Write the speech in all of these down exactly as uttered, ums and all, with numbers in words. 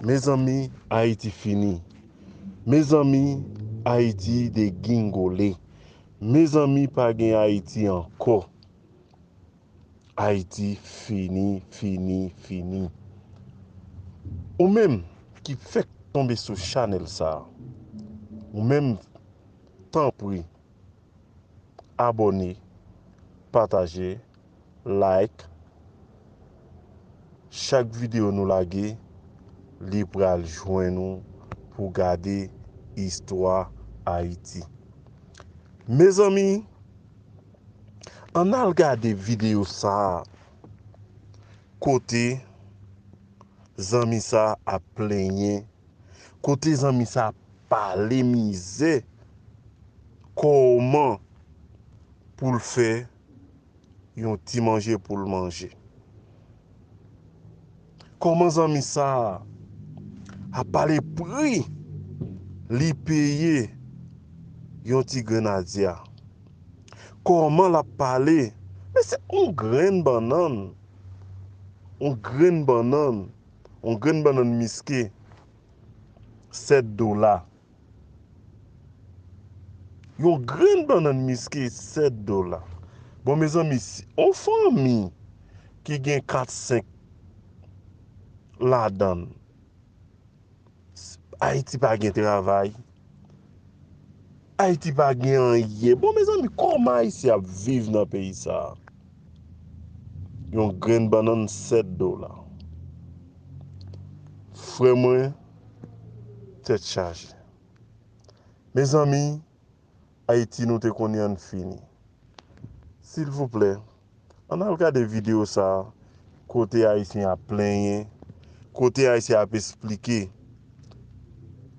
Mezanmi, Ayiti fini. Mezanmi, Ayiti degingole. Mezanmi, pa gen Ayiti ankò. Ayiti fini, fini, fini. Ou menm ki fèk tonbe sou chanèl sa, ou menm, tanpri, abòne, pataje, like. Chak videyo nou lage, li pral jwenn ou pou gade istwa Ayiti. Mezanmi, ann al gade videyo sa a, kote zanmi sa a ap plenyen, kote zanmi sa a ap pale mizè, kòman pou l fè yon ti manje pou l manje. Kòman zanmi sa a ap pale pri li peye yon ti grenn radya? Kòman l ap pale? Men se yon grenn bannann, yon grenn bannann, yon grenn bannann miske, sèt dola. Yon grenn bannann miske, sèt dola. Bon, mezanmi, si yon fanmi ki gen kat, senk ladan l, Ayiti pa gen travay, Ayiti pa gen anyen. Bon, mezanmi, kòman Ayisyen ap viv nan peyi sa a? Yon grenn bannann, sèt dola. Frè mwen, tèt chaje. Mezanmi, Ayiti nou te konnen an fini. Silvouplè, ann al gade videyo sa a, kote Ayisyen ap plenyen, kote Ayisyen ap esplike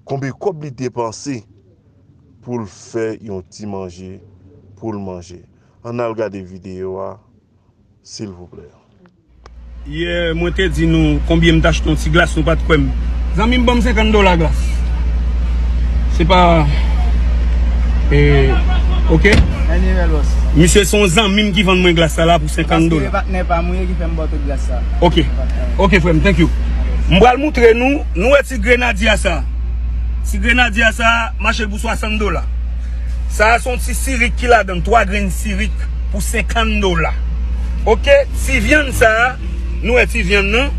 konbyen kòb li depanse pou l fè yon ti manje pou l manje. Ann al gade videyo a, silvouplè. Yè, mwen te di nou konbyen m t achte yon ti glas, nou pa t kwè m. Zanmi m ban m senkant dola glas. Se pa, eh, ok. Anyway, boss. Misye se yon zanmi m ki vann mwen glas sa la pou senkant dola. Paske patnè pa m ou ye ki fè m ba w tout glas sa. Ok. Ok, frè m, thank you. M pral moutre nou, nou wè ti grenadya sa. Ti grenadya sa, m achte l pou swasant dola. Sa a se yon ti sirik ki ladan l, twa grenn sirik pou senkant dola. Ok, ti vyann sa a, nou wè ti vyann nan,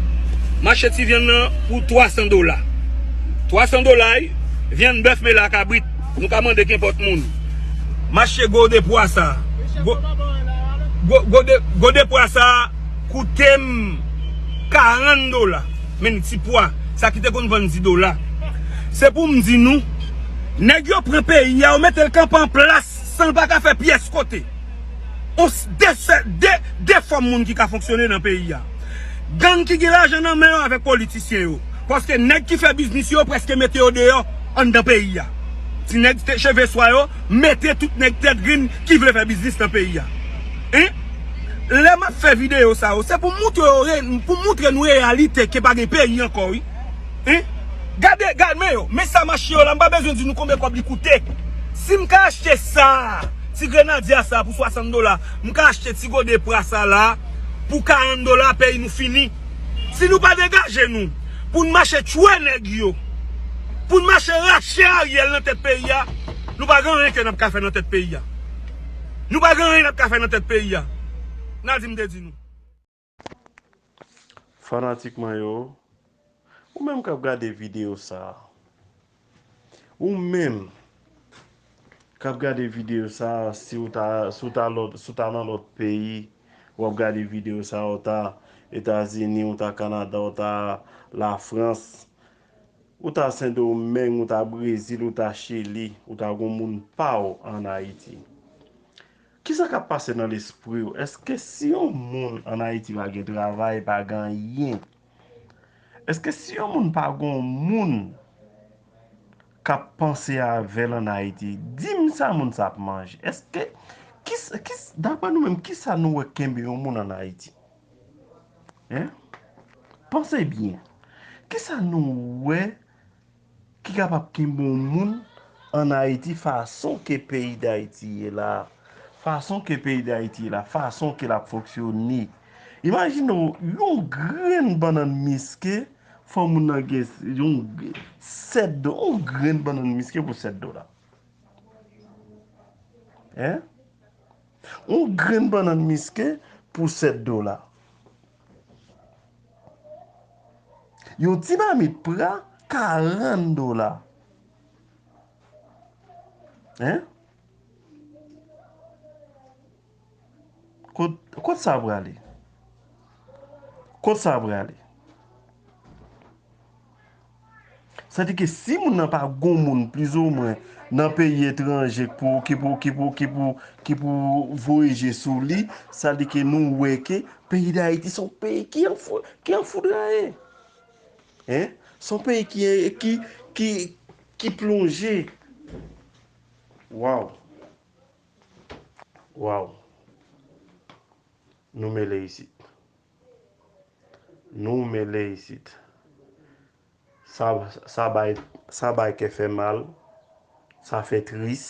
m achte ti vyann nan pou twasan dola. Twasan dola, wi, vyann bèf, mele ak kabrit, nou ka mande kenpòt moun. M achte gwo de pwa sa a. Gwo, gwo, gwo de, gwo de pwa sa a koute m karant dola. Men ti pwa, sa ki te konn vann di dola. Se pou m di nou, nèg yo pran peyi a, yo mete l kanpe an plas san l pa ka fè pyès kote. On s-, de, sè-, de, de fòm moun ki ka fonksyone nan peyi a. Gang ki gen lajan nan men yo avèk politisyen yo. Paske nèg ki fè biznis yo prèske mete yo deyò anndan peyi a. Ti nèg te cheve swa yo, mete tout nèg tèt grin ki vle fè biznis nan peyi a. Hein? Lè m ap fè videyo sa yo, se pou moutre yo re-, pou moutre nou reyalite ke pa gen peyi ankò, wi. Hein? Gade, gade, men yo, men sa m achte yo la, m pa bezwen di nou konbyen kòb li koute. Si m ka achte sa, ti grenadya sa pou swasant dola, m ka achte ti gode pwa sa la pou karant dola, peyi nou fini. Si nou pa degaje nou pou n mache tchwe nèg yo, pou n mache rache Ariel nan tèt peyi a, nou pa gen anyen ke n ap ka fè nan tèt peyi a. Nou pa gen anyen n ap ka fè nan tèt peyi a. N a di m te di nou. Fanatik mwen yo, ou menm k ap gade videyo sa a, ou menm k ap gade videyo sa a, si w ta, si w ta lòt, si w ta nan lòt peyi, w ap gade videyo sa a, w ta Etazini, w ta Kanada, w ta Lafrans, ou ta Sendomeng, ou ta Brezil, ou ta Chili, ou ta gon moun pa w ann Ayiti. Kisa k ap pase nan lespri w? Èske si yon moun ann Ayiti pa gen travay, pa gen anyen, èske si yon moun pa gen yon moun k ap panse avè l ann Ayiti, di m sa moun sa ap manje? Èske, kis-, kis-, daprè nou menm, kisa nou wè kenbe yon moun ann Ayiti? Hein? Panse byen. Kisa nou wè ki kapab kenbe yon moun ann Ayiti, fason ke peyi Dayiti ye la, fason ke peyi Dayiti ye la, fason ke l ap fonksyone? Imajine w, yon grenn bannann miske, Fò moun nan gen yon sèt do, yon grenn bannann miske pou sèt dola. Hein? Yon grenn bannann miske pou sèt dola. Yon ti mamit pra, karant dola. Hein? Kot, kot sa prale? Kot sa prale? Sa di ke si moun nan pa gon moun, plizoumwen, nan peyi etranje ki pou, ki pou, ki pou, ki pou, ki pou voye je sou li, sa di ke nou wè ke peyi Dayiti se yon peyi ki anfou-, ki anfoudraye. Hein? Se yon peyi ki, ki, ki, ki plonje. Waw. Waw. Nou mele isit. Nou mele isit. Sa, sa bay, sa bay kè fè mal. Sa fè tris.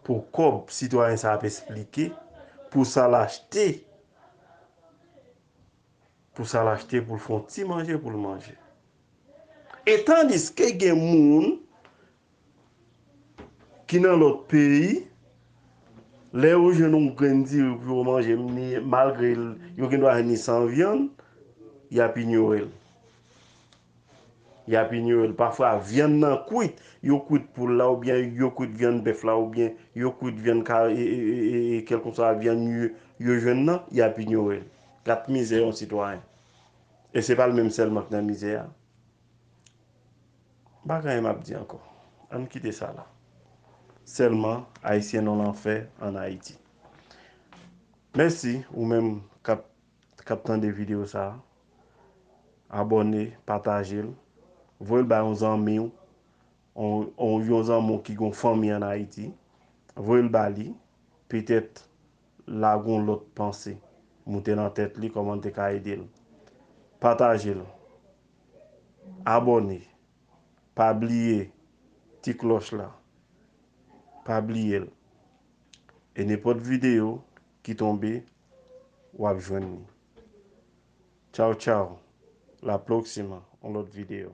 Pou kòb sitwayen sa ap esplike, pou sa l achte, pou sa l achte, pou l fè yon ti manje, pou l manje. E tandiske gen moun ki nan lòt peyi, lè yo jwenn yon grenn diri pou yo manje, ni, malgre l, yo gendwa ni san vyann, y ap inyore l. Y ap inyore l. Pafwa, vyann nan kwit, yo kwit poul la, oubyen yo kwit vyann bèf la, oubyen yo kwit vyann ka, e, e, e, e, e, kèlkeswa vyann yo, yo jwenn nan, y ap inyore l. Gad mizè yon sitwayen. E se pa l menm sèlman k nan mizè a. M pa gen anyen m ap di ankò. Ann kite sa la. Sèlman, Ayisyen nan lanfè ann Ayiti. Mèsi, ou menm k ap, k ap tande videyo sa a. Abòne, pataje l. Voye l bay yon zanmi w, yon, yon, yon zanmi w ki gen yon fanmi ann Ayiti. Voye l ba li. Petèt l a gen yon lòt panse moute nan tèt li, kòman l te ka ede l. Pataje l. Abòne. Pa bliye ti klòch la. Pa bliye l. E nenpòt videyo ki tonbe, w ap jwenn li. Tchaw, tchaw. La próxima, yon lòt videyo.